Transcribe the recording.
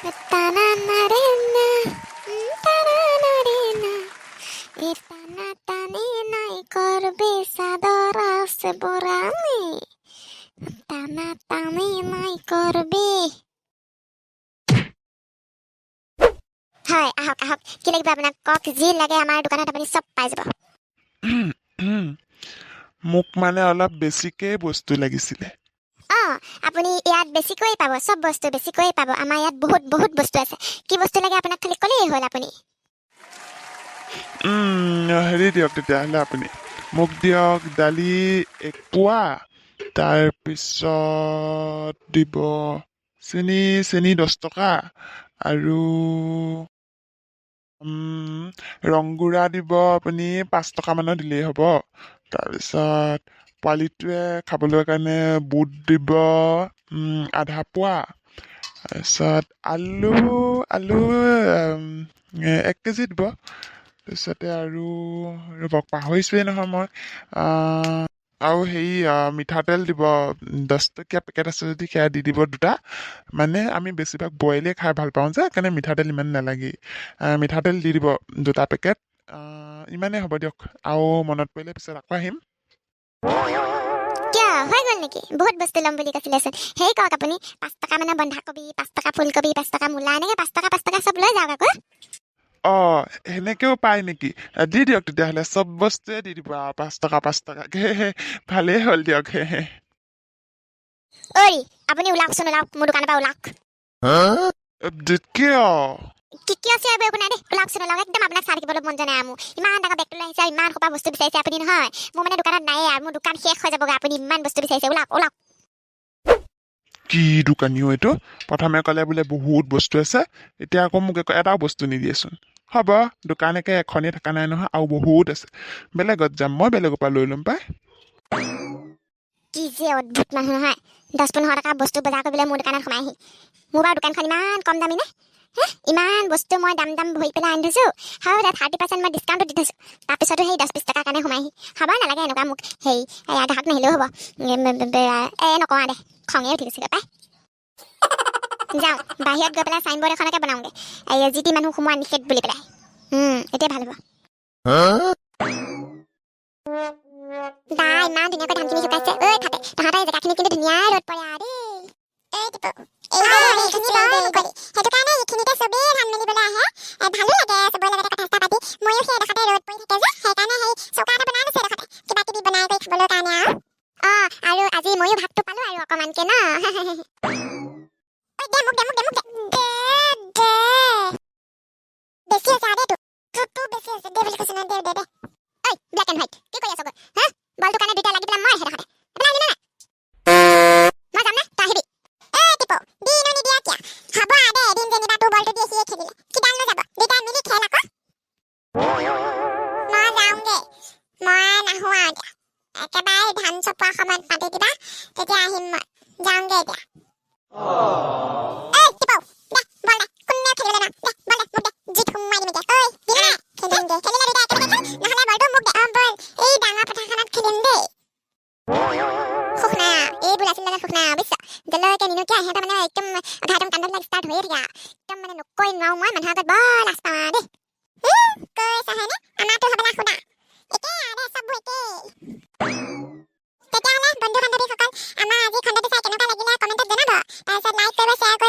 টানা ৰে না, টানা ৰে না, এ টানা টানি নাই করবে চাদর আছে বরানি, টানা টানি নাই করবে। হয়, আহক আহক, কি লাগিব আপোনাক কওক? যি লাগে আমাৰ দোকানত আপুনি চব পাই যাব। মোক মানে অলপ বেছিকে বস্তু লাগিছিলে। অঁ, আপুনি ইয়াত বেছিকৈ পাব, চব বস্তু বেছিকৈ পাব। আমাৰ ইয়াত বহুত বহুত বস্তু আছে। কি বস্তু লাগে আপোনাক খালি ক'লেই হ'ল আপুনি। হেৰি দিয়ক তেতিয়াহ'লে, আপুনি মোক দিয়ক দালি এক পোৱা, তাৰপিছত দিব চেনি, চেনি 10 টকা, আৰু ৰংগুড়া দিব আপুনি 5 টকামানৰ দিলেই হ'ব। তাৰপিছত পোৱালিটোৱে খাবলৈ কাৰণে বুট দিব আধা পোৱা। তাৰপিছত আলু আলু 1 কেজি দিব। তাৰপিছতে আৰু ৰ'বক, পাহৰিছোৱেই নহয় মই। আৰু হেৰি মিঠাতেল দিব, 10 টকীয়া পেকেট আছে যদি সেয়া দি দিব দুটা। মানে আমি বেছিভাগ বইলেই খাই ভাল পাওঁ যে, সেইকাৰণে মিঠাতেল ইমান নালাগেই। মিঠাতেল দি দিব দুটা পেকেট। ইমানেই হ'ব দিয়ক, আৰু মনত পৰিলে পিছত আকৌ আহিম। কিয়, হৈ গ'ল নেকি? বহুত বস্তু ল'ম বুলি কৈছিলেচোন। হেৰি কওক আপুনি, 5 টকা মানৰ বন্ধাকবি, 5 টকা ফুলকবি, 5 টকা মূলা, এনেকৈ 5 টকা 5 টকা চব লৈ যাওক আকৌ। অঁ, সেনেকৈও পায় নেকি? দি দিয়ক তেতিয়াহ'লে, চব বস্তুৱে দি দিব আৰু 5 টকা 5 টকাকৈ। ভালেই হ'ল দিয়ক। ঐ, আপুনি ওলাওকচোন, ওলাওক, মোৰ দোকানৰ পৰা ওলাওক। কিয়? কি কিয় চিঞৰিব, একো নাই দেই। ওলাওকচোন, ওলাওক। একদম আপোনাক চাই থাকিবলৈ মন যোৱা নাই আৰু। মোৰ ইমান ডাঙৰ বেগটো লৈ আহিছে আৰু ইমান সোপা বস্তু বিচাৰিছে আপুনি নহয়। মোৰ মানে দোকানত নায়েই আৰু, মোৰ দোকান শেষ হৈ যাবগৈ। আপুনি ইমান বস্তু বিচাৰিছে, ওলাওক ওলাওক। কি দোকানীও এইটো! প্ৰথমে ক'লে বোলে বহুত বস্তু আছে, এতিয়া আকৌ মোক একো এটাও বস্তু নিদিয়েচোন। হ'ব, দোকান একে এখনেই থকা নাই নহয়, আৰু বহুত আছে। বেলেগত যাম মই, বেলেগৰ পৰা লৈ ল'ম পাই। কি যে অদ্ভুত মানুহ নহয়! 10-15 টকা বস্তু বজাৰ কৰিবলৈ মোৰ দোকানত সোমাই আহি। মোৰ বাৰু দোকানখন ইমান কম দামী নে হে? ইমান বস্তু মই দাম দাম ভৰি পেলাই আনি থৈছোঁ হয়, 30% মই ডিছকাউণ্টো দি থৈছোঁ, তাৰপিছতো সেই 10-20 টকাৰ কাৰণে সোমাই আহি। হ'ব নালাগে এনেকুৱা মোক হেৰি, এয়া গ্ৰাহক নাহিলেও হ'ব। এ নকওঁ দে, খঙে উঠি গৈছেগৈ পাই। যাওঁ, বাহিৰত গৈ পেলাই চাইনবৰ্ড এখনকে বনাওঁগৈ, এই যি টি মানুহ সোমোৱা নিষেধ বুলি পেলাই। এতিয়া ভাল হ'ব। বা, ইমান ধুনীয়াকৈ ধানখিনি শুকাইছে। ঐ ফাটে, তহঁতৰ এই জেগাখিনি কিন্তু ধুনীয়া ৰ'দ পৰে আৰু দেই। এই টিপু, এইখিনি বৰ মুকলি, সেইটো কাৰণে এইখিনিতে চবেই ধান মেলিবলৈ আহে। ভালো লাগে চবৰে লগতে কথা চথা পাতি। ময়ো সেই এডোখৰতে ৰ'দ পৰি থাকে যে, সেইকাৰণে সেই চৌকা এটা বনাই লৈছো এডোখৰতে, কিবা কিবি বনাই কৰি খাবলৈ কাৰণে। আৰু আৰু আজি ময়ো ভাতটো পালো আৰু অকণমানকে ন। ঐ, দে মোক, দে মোক, দে মোক, দে দে দে। বেছি হৈছে আৰু দেই, তোৰ তোৰ বেছি হৈছে। দে বুলি কৈছো নহয়, দে দে দে। ঐ ব্লেক এণ্ড হোৱাইট, কি কৰি আছ গৈ হা? বলটো কাৰণে দুইটা লাগি পেলাই মই সেইডোখৰতে এইফালে আহিবি নে নাই? মই যাম নে তই আহিবি? এই টিপু, দিনো নিদিয়া কিয়? হ'ব আৰু দে, এদিন যেনিবা তোৰ বলটো দিয়ে সিয়ে খেলিলে, কিডালনো যাব? দুইটাই মিলি খেল আকৌ। মই যাওঁগে, মই নাহো আৰু এতিয়া। একেবাৰে ধান চপোৱা সময়ত মাতি দিবা, তেতিয়া আহিম মই। যাওঁগে এতিয়া। এই টিপু, দে বল দে, কোনেও খেলিবলৈ নোৱাৰে। দে বল দে, মোক দে, জুইত সোমোৱাই দিম এতিয়া। ঐ, দিনে নাই? খেলিমগে, খেলিলে দুইটাই একেলগে খেল, নহ'লে বলটো মোক দে। অ বল, এই ডাঙৰ পথাৰখনত খেলিম দেই। সুখ নাই আৰু এইবোৰ ল'ৰা ছোৱালীৰ লগত, সুখ নাই আৰু বুজিছ। যেলৈকে নিনো কিয়, সিহঁতৰ মানে একদম অঘাইতং কাণ্ডবিলাক ষ্টাৰ্ট হৈয়ে থাকে আৰু। একদম মানে নকৈ নোৱাৰো মই, মানুহৰ আগত বৰ লাজ পাওঁ আৰু দেই। কৈছ হয়নে? আমাৰতো হ'বলা সুদা একেই আৰু দে, চববোৰ একেই। তেতিয়াহ'লে বন্ধু বান্ধৱীসকল, আমাৰ আজি খণ্ডটো চাই কেনেকুৱা লাগিলে কমেণ্টত জনাব। তাৰপিছত লাইক কৰিব, শ্বেয়াৰ কৰিব।